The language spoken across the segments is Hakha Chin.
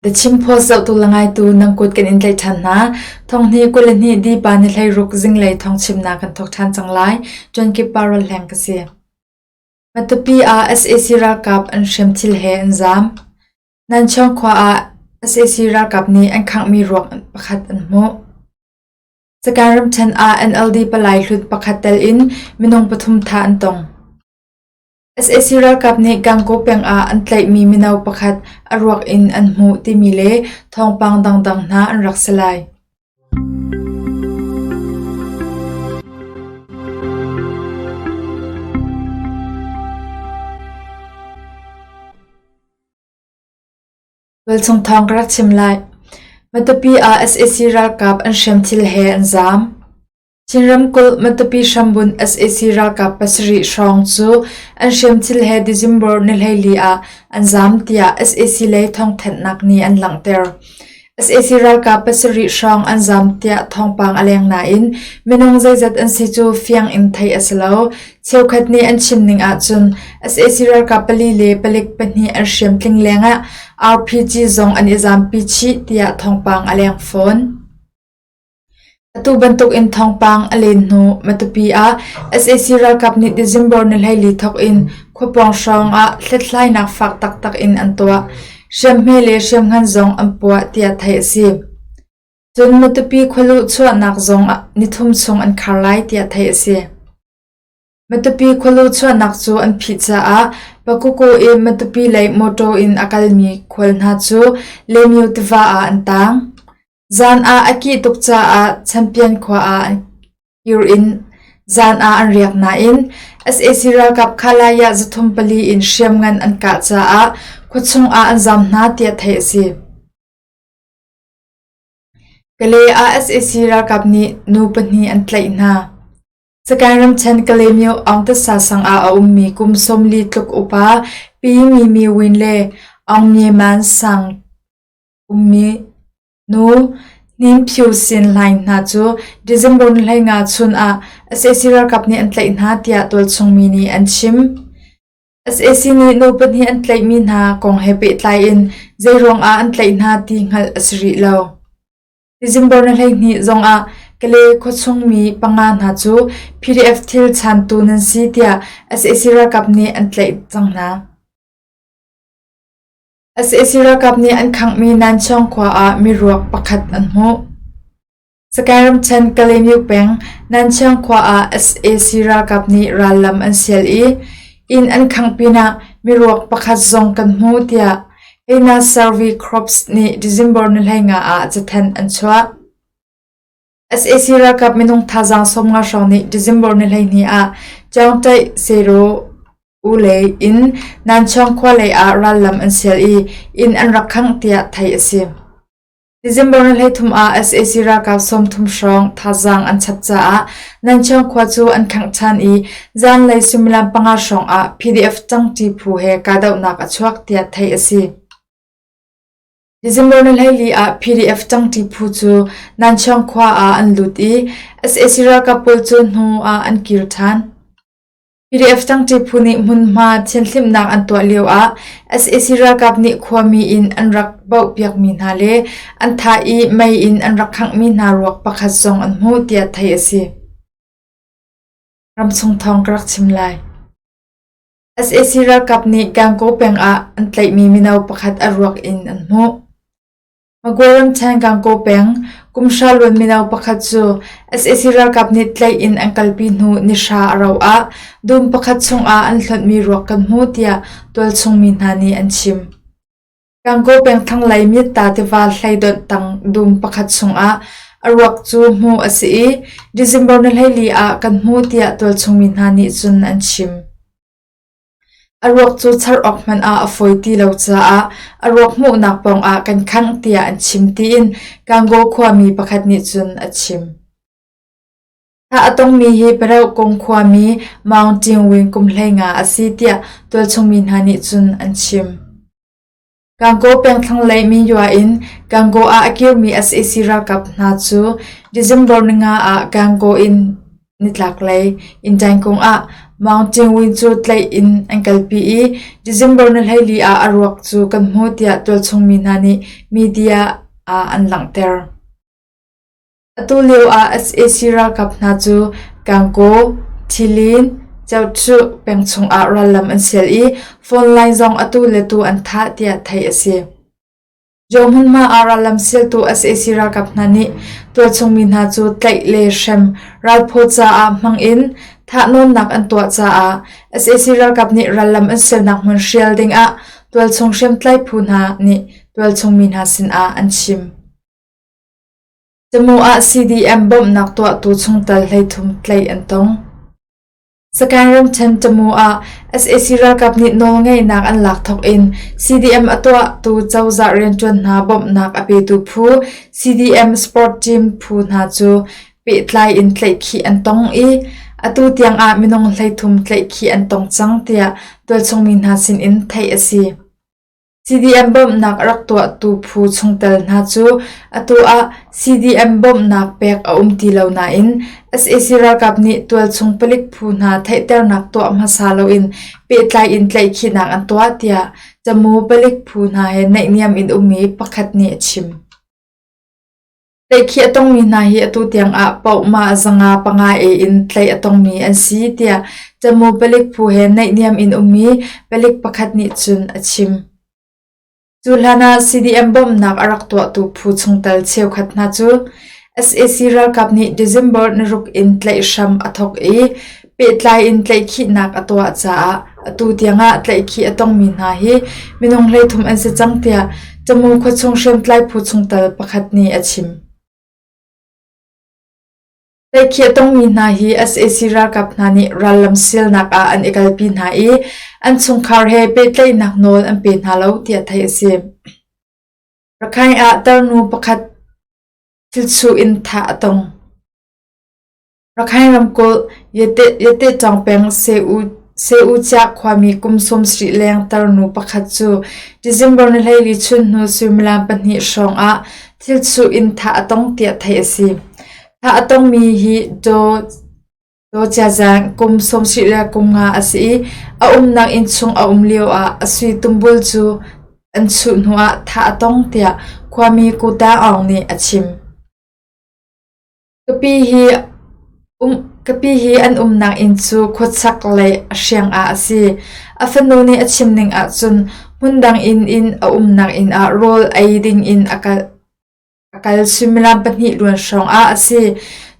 The Chin Post zohtu le ngaitu nan kut kan in tlaih ṭhan hna. Thonghni 22 dipa ni 16 zinglei thawngchimnak kan thawk ṭhan cang lai. Ṭuankip pa rawlhleng ka si. Matupi ah sac ralkap an hriamthil he an zaam. Nanchong khua ah sac ralkap nih an khanghmi ruak pakhat an hmuh. Sagaing ramṭhen ah NLD palai hlut pakhat tel in minung pathum thah an tong. Sac ralkap nih Gangaw peng ah an tlaihmi mino pakhat a ruak in an hmuh timi le thawngpang dangdang hna an rak si lai. Tualchung thawng ka rak chim lai. Matupi ah sac ralkap an hriamthil he an zaam. Chin ramkulh Matupi hrambunh sac ralkap pasarih hrawng cu an hriamthil he December ni 14 ah an zaam tiah sac lei thawngthanhnak nih an langhter. Sac ralkap pasarih hrawng an zaam tiah thawngpang a leng nain minung zeizat an si cu fiang in theih a si lo. Cheukhat nih an chim ning ahcun sac ralkap pali le palik pahnih an hriamtling lengah RPG zong an i zaampi chih tiah thawngpang a leng fawn. Atu bantuk in thawngpang a len hnu Matupi ah sac ralkap nih December ni 14 thawk in khuapawng hrawng ah hlathlainak fak taktak in an tuah. Hriamhme le hriamngan zong an puah tiah theih a si. Cun Matupi khualuh chuahnak zong nithum chung an khar lai tiah theih a si. Matupi khualu chuahnak cu an phih caah Pakuku in Matupi lei mawṭaw in a kalmi khual hna cu Lemyu tiva ah an taang. Zan ah a kih tuk caah Champion khua ah an kir in zan ah an riak nain sac ralkap Khalayah 304 in hriamngan an kah caah khuachung ah an zaam hna tiah theih a si. Kalay ah sac ralkap nih nu pahnih an tlaih hna. Sagaing ramṭhen Kalaymyo Aungtasa sang ah a ummi kum 40 tluk upa Pi Mi Mi Win le Aung Mye Man sang ummi nu Hnin Phyu Sin Hlaing hna cu December ni 15 chun ah sac ralkap nih an tlaih hna tiah tualchung mi nih an chim. Sac nih nu pahnih an tlaihmi hna kong he pehtlai in zeiruang ah an tlaih hna ti hngalh a si rih lo. December ni 12 zongah Kalay khuachung mi panga hna cu PDF thil chantu nan si tiah sac ralkap nih an tlaih cang hna. Sac ralkap nih an khanghmi Nanchong khua ah miruak pakhat an hmuh. Sagaing ramṭhen Kalaymyo peng Nanchong khua ah sac ralkap nih rallam an sial i inn an khangh pinah miruak pakhat zong kan hmu tiah Heina Survey Corps nih December ni 15 ah cathanh an chuah. Sac ralkap minung thazaang 50 hrawng nih December ni 12 ah Chaungtaih Sero U lei in Nanchong khua lei ah rallam an sial i inn an rak khangh tiah theih a si. December ni 33 ah sac ralkap 30 hrawng thazaang an chap caah Nanchong khua cu an khangh ṭhan i zanlei suimilam panga hrawng ah PDF ṭangṭi phu he kahdohnak a chuak tiah theih a si. December ni 14 ah PDF ṭangṭi phu cu Nanchong khua ah an lut i sac ralkap pawl cu hnu ah an kir ṭhan. PDF ṭangṭi phu nih hmunhma thianhhlimhnak an tuah lioah sac ralkap nih khuami inn an rak bauhpiakmi hna le an thah i mei in an rak khanghmi hna ruak pakhat zong an hmuh tiah theih a si. Ramchung thawng ka rak chim lai. Sac ralkap nih Gangaw peng ah an tlaihmi mino pakhat a ruak in an hmuh. Magwe ramṭhen Gangaw peng kumhra luan mino pakhat cu sac ralkap nih tlaih in an kalpi hnu nihra a rauh ah dum pakhat chungah an hlonhmi ruak kan hmu tiah tualchung mi hna nih an chim. Gangaw peng thlanglei Myitta tiva hleidonh tang dum pakhat chungah a ruak cu hmuh a si i December ni 14 ah kan hmu tiah tualchung mi hna nih cun an chim. A ruak cu char awk hmanh ah a fawi ti lo caah a ruak hmuhnak pawngah kan khangh tiah an chim tiin Gangaw khuami pakhat nih cun a chim. Thah a tongmi hi Parauhkung khuami Maung Ṭingwin kum 15 a si tiah tualchung mi hna nih cun an chim. Gangaw peng thlanglei Minyua in Gangaw ah a kirmi sac ralkap hna cu December ninga ah Gangaw in nitlaklei Indaingkung ah Maung Cingwin cu tlaih in an kalpi i December ni 14 ah a ruak cu kan hmuh tiah tualchung mi hna nih media ah an langhter. Atu lio ah sac ralkap hna cu Gangaw, Thilin, Ceuhchuh peng chungah rallam an sial i phone line zong atu le tu an thah tiah theih a si. Jaw hmunhma ah rallam sialtu sac ralkap hna nih tualchung mi hna cu tlaih le hrem ralphaw caah hmang in thahnawnnak an tuah caah sac ralkap nih rallam an sialnak hmun hrial dingah tualchung hriamtlai phu hna nih tualchung mi hna sinah an chim. Tamu ah CDM bawmhnak tuahtu chungtel 13 tlaih an tong. Sagaing ramṭhen Tamu ah sac ralkap nih nawlngeihnak an lak thawk in CDM a tuahtu cozah rianṭuan hna bawmhnak a petu phu CDM Sport Team phu hna cu pehtlai in tlaihkhih an tong i atu tiang ah minung 13 tlaihkhih an tong cang tiah tualchung mi hna sin in theih a si. CDM bawmhnak a rak tuahtu phu chungtel hna cu atu ah CDM bawmhnak pek a um ti lo nain sac ralkap nih tualchung palik phu hna theihternak tuah hmasa loin pehtlai in tlaihkhihnak an tuah tiah Tamu palik phu hna he naihniam in ummi pakhat nih a chim. Tlaihkhih a tongmi hna hi atu tiang ah pohmah 505 e in tlaih a tongmi an si tiah Tamu palik phu he naihniam in ummi palik pakhat nih cun a chim. Cu hlan ah CDM bawmhnak a rak tuahtu phu chungtel cheukhat hna cu sac ralkap nih December ni ruk in tlaihhram a thawk i pehtlai in tlaihkhihnak a tuah caah atu tiangah tlaihkhih a tongmi hna hi minung 33 an si cang tiah Tamu khuachung hriamtlai phu chungtel pakhat nih a chim. Tlaihkhih a tongmi hna hi sac ralkap hna nih rallam sialnak ah an i kalpi hna i an chungkhar he pehtlaihnak nawl an pe hna lo tiah theih a si. Rakhine ah tarnu pakhat thilchuh in thah a tong. Rakhine ramkulh Yatetawng peng Seuciah khuami kum 70 leng tarnu pakhat cu December ni 14 chunhnu suimilam pahnih hrawng ah thilchuh in thah a tong tiah theih a si. Thah a tongmi hi Daw Ciazang kum 75 a si i a umnak innchung a um lioah a sui tumbul cu an chuh hnuah thah a tong tiah khuami Ku Ta Aung nih a chim. Ka pi hi an umnak inn cu khuachak lei a hriang ah a si. A fanu nih a chim ning ahcun hmundang inn in a umnak inn ah rawl ei ding in a kal suimilam pahnih luan hrawng ah a si.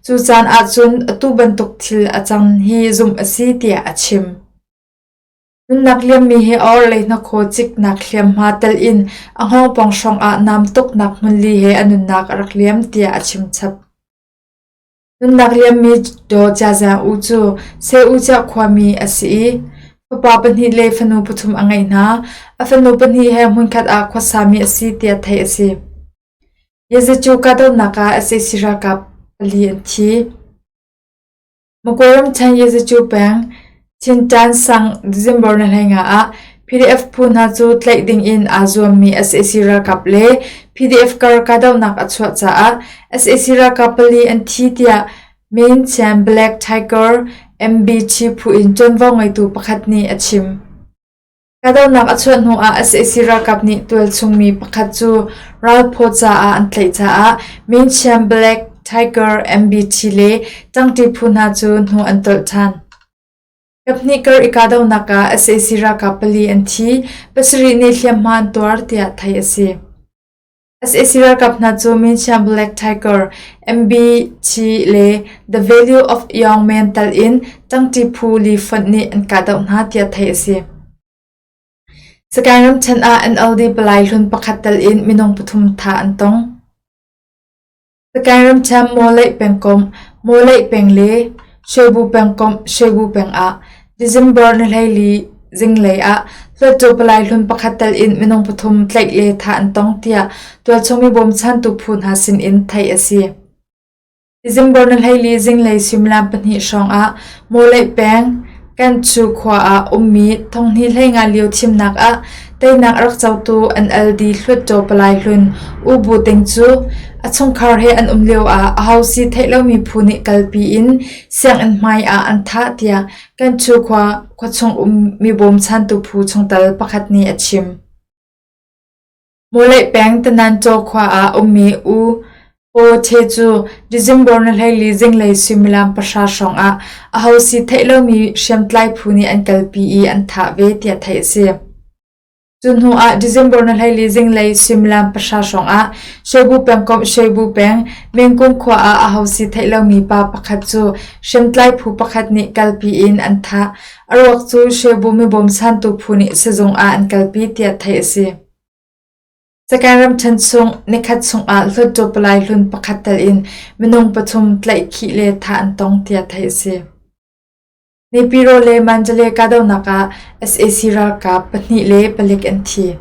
Cu caan ahcun atu bantuk thil a cang hi zumh a si tiah a chim. Nunnak liammi hi orhlei hnakhaw ciknak hliamhma telh in a hngawngpawng hrawngah nam tuknak hmunli he a nunnak a rak liam tiah a chimchap. Nunnak liammi Daw Ciazang U cu Seuciah khuami a si i fapa pahnih le fanu pathum a ngeih hna. A fanu pahnih he hmunkhat ah khuasami a si tiah theih a si. Yezicu kahdohnak ah sac ralkap pali an thi. Makwe ramṭhen Yezicu peng, Thintan sang December ni 15 ah PDF phu hna cu tlaih ding in aa zuammi sac ralkap le PDF kar kahdohnak a chuah caah sac ralkap pali an thi tiah Main Chian Black Tiger MBT phu in ṭuanvo ngeitu pakhat nih a chim. Kahdohnak a chuah hnuah sac ralkap nih tualchung mi pakhat cu ralphaw caah an tlaih caah Minchiam Black Tiger MBT le ṭangṭi phu hna cu hnu an tolh ṭhan. Kaphnih kar i kahdohnak ah sac ralkap pali an thi, pasarih nih hliamhma an tuar tiah theih a si. Sac ralkap hna cu Minchiam Black Tiger MBT le The Value of Young Men tal in ṭangṭi phu li fonh nih an kahdoh hna tiah theih a si. Sagaing ramṭhen ah NLD palai hlun pakhat tal in minung pathum thah an tong. Sagaing ramṭhen Mawleih pengkomh, Mawleih peng le Shwebu pengkomh, Shwebu peng ah December ni 14 zinglei ah Hluttaw palai hlun pakhat tal in minung pathum tlaih le thah an tong tiah tualchung mi bawmchantu phu hna sin in theih a si. December ni 14 zinglei suimilam pahnih hrawng ah Mawleih peng Kanchu khua ah ummi 2015 lio thimnak ah teinak a rak cotu NLD Hluttaw Palai hlun U Bu Ting cu a chungkhar he an um lioah aho si theih lomi phu nih kalpi in sianginn hmai ah an thah tiah Kanchu khua khuachung um mi bawmchantu phu chungtel pakhat nih a chim. Mawleih peng Tanancaw khua ah ummi U Paw Htwe cu December ni 14 zinglei suimilam pahra hrawng ah aho si theih lomi hriamtlai phu nih an kalpi i an thah ve tiah theih a si. Cu hnu ah December ni 14 zinglei suimilam pahra hrawng ah Shwebu pengkomh Shwebu peng Mingkung khua ah aho si theih lomi pa pakhat cu hriamtlai phu pakhat nih kalpi in an thah. A ruak cu Shwebu mibawmchantu phu nih sizung ah an kalpi tiah theih a si. Sakae ramṭhen chung nikhat chungah Hluttaw palai hlun pakhat tel in minung pathum tlaihkhih le thah an tong tiah theih a si. Naypyidaw le Mandalay kahdohnak ah sac ralkap pahnih le palik an thi.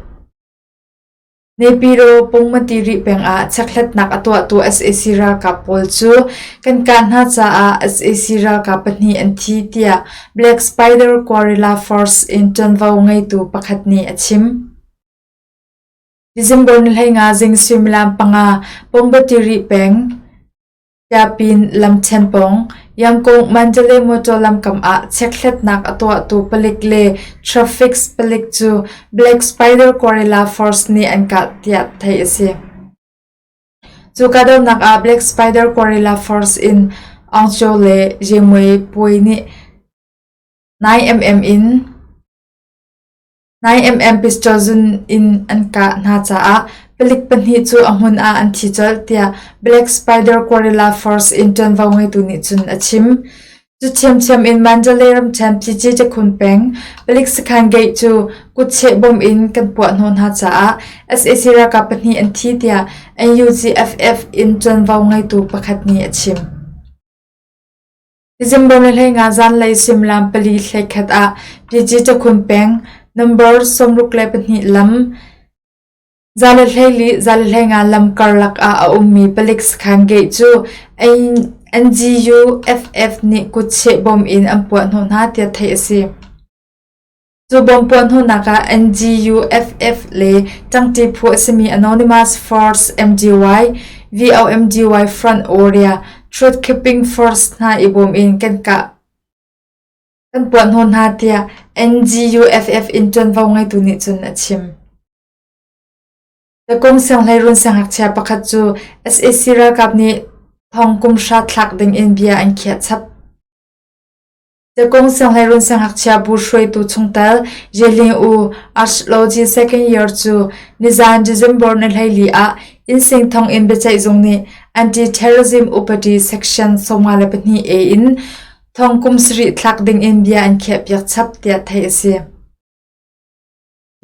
Naypyidaw Pungmati rih peng ah chekhlatnak a tuahtu sac ralkap pawl cu kan kah hna caah sac ralkap pahnih an thi tiah Black Spider Guerrilla Force in ṭuanvo ngeitu pakhat nih a chim. December ni 15 zing suimilam panga Pawngbatiri peng Kyapin lamṭhen pawng Yangon Mandalay motor lamkam ah chekhlatnak a tuahtu palik le traffic palik cu Black Spider Guerrilla Force nih an kah tiah theih a si. Cu kahdohnak ah Black Spider Guerrilla Force in Aung Kyaw le Ye Mwe Puai nih 9mm in 9mm pistol zun in an kah hna caah palik pahnih cu a hmun ah an thi colh tiah Black Spider Guerrilla Force in ṭuanvo ngeitu nih cun a chim. Cu ṭhiamṭhiam in Mandalay ramṭhen Pyici Cakhun peng palik sakhan gate cu kutcheh bom in kan puah hnawh hna caah sac ralkap pahnih an thi tiah NUGFF in ṭuanvo ngeitu pakhat nih a chim. December ni 15 zanlei suimilam pali hleikhat ah Pyici Cakhun peng number 62 lam 124-125 lam karlak ah a ummi palik sakhan gate cu NGUFF nih kutcheh bom in an puah hnawh hna tiah theih a si. Cu bom puah hnawhnak ah NGUFF le ṭangṭi phu a simi Anonymous Force MDY, VOMDY Front Warrior, Truth Keeping Force hna i bawm in kan kah kan puah hnawh hna tiah NGUFF in ṭuanvo ngeitu nih cun a chim. Takung sianghleirun siangngakchia pakhat cu sac ralkap nih thong kum hra thlak dingin bia an khiah chap. Takung sianghleirun siangngakchia bu hruaitu chungtel Jeling U Archaeology second year cu nizan December ni 14 ah Innsing thonginn biaceihzung nih Anti-Terrorism Upadi Section 52 A in thong kum sarih thlak dingin bia an khiahpiak chap tiah theih a si.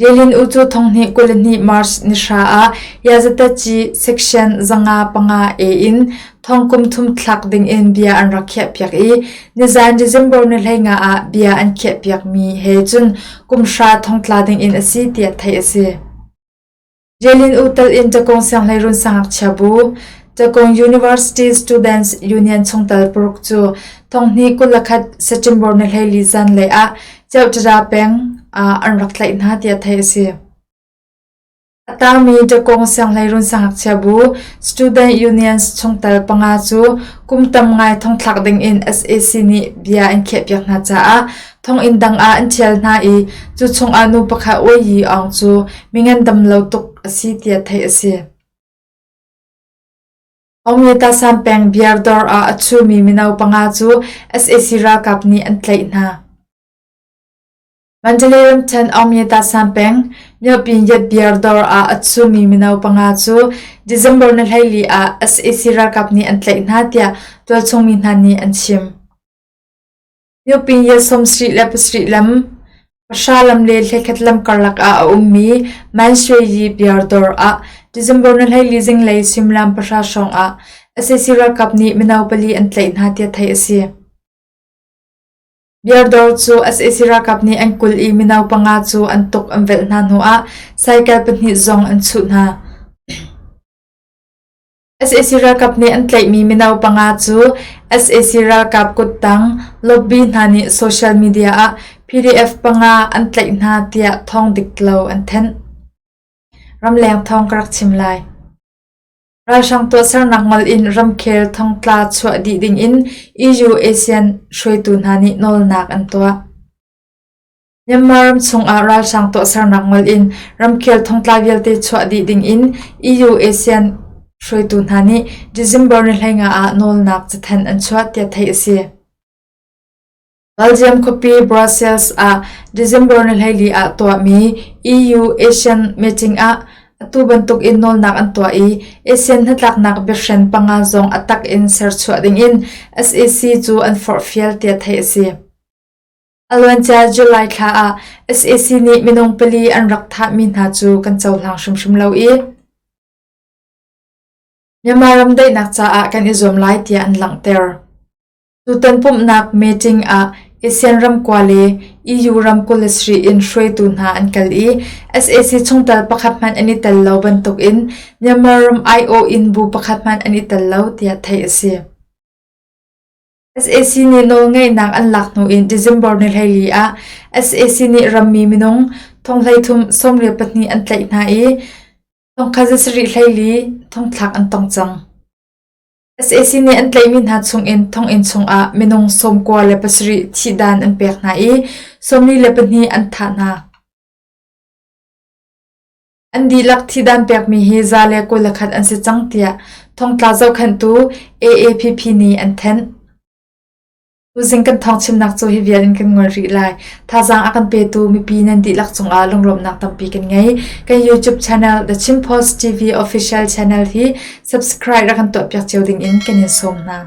Yelin U cu thonghnih 22 March ni hra ah Yazataci Section 505 A in thong kum thum thlak dingin bia an rak khiahpiak i nizan December ni 15 ah bia an khiahpiakmi he cun kum hra thongtla dingin a si tiah theih a si. Yelin U tal in Takong Sianghleirun Sangakchia Bu, Takong University Students Union chungtel paruk cu thonghnih 21 September ni 14 zanlei ah Ceuṭada peng ah an rak tlaih hna tiah theih a si. A tangmi Takong Sianghleirun Sangakchia Bu Student Unions chungtel panga cu kum tam ngai thongthlak dingin sac nih bia an khiahpiak hna caah Thonginn dang ah an ṭhial hna i cu chungah nu pakhat Ui Yi Aung cu mi ngandam lo tuk a si tiah theih a si. Aungmyatasan peng Biardawr ah a ṭhumi mino panga cu sac ralkap nih an tlaih hna. Mandalay ramṭhen Aungmyatasan peng Myohpyinyat Biardawr ah a ṭhumi mino panga cu December ni 14 ah sac ralkap nih an tlaih hna tiah tualchung mi hna nih an chim. Myopinya 77 lam, pahra lam le 11 lam karlak ah a ummi Mansueyi Biardawr ah December ni 14 zinglei suimilam pahra hrawng ah sac ralkap nih mino pali an tlaih hna tiah theih a si. Biardawr cu sac ralkap nih an kulh i mino panga cu an tuk an velh hna hnuah cycle pahnih zong an chuh hna. Sac ralkap nih an tlaihmi mino panga cu sac ralkap kuttang lobby hna nih social media ah PDF panga an tlaih hna tiah thawng dik lo an thanh. Ramleng thawng ka rak chim lai. Ralhrang tuahsernak ngol in ramkhel thongtla chuah dih dingin EU ASEAN hruaitu hna nih nawlnak an tuah. Myanmar ram chungah ralhrang tuahsernak ngol in ramkhel thongtla vialte chuah dih dingin EU ASEAN hruaitu hna nih December ni 15 ah nawlnak cathanh an chuah tiah theih a si. Belgium khuapi Brussels ah December ni 14 ah tuahmi EU-ASEAN meeting ah atu bantuk in nawlnak an tuah i ASEAN hnatlaknak biahren panga zong a tak in serchuah dingin sac cu an forhfial tiah theih a si. A luancia July thla ah sac nih minung pali an rak thahmi hna cu kan cohlang hrimhrim lo i Myanmar ram daihnak caah kan i zuam lai tiah an langhter. Tutan pumhnak meeting ah ASEAN ramkua le EU ram 27 in hruaitu hna an kal i sac chungtel pakhat hmanh an i tel lo bantukin Myanmar ram aiawh in bu pakhat hmanh an i tel lo tiah theih a si. Sac nih nawlngeihnak an lak hnu in December ni 14 ah sac nih rammi minung 33 92 an tlaih hna i 1,724 thongthlak an tong cang. Sac nih an tlaihmi hna chungin thonginn chungah minung 97 thihdan an pek hna i 42 an thah hna. An dihlak thihdan pekmi hi 121 an si cang tiah thongtla zohkhenhtu AAPP nih an thanh. Tuzing kan thawngchimnak cu hi vial in kan ngol rih lai. Thazaang a kan petu mipi nan dihlak cungah lunglawmhnak tampi kan ngei. Kan YouTube channel The Chin Post TV Official Channel hi subscribe rak kan tuahpiak cio ding in kan in sawm hna.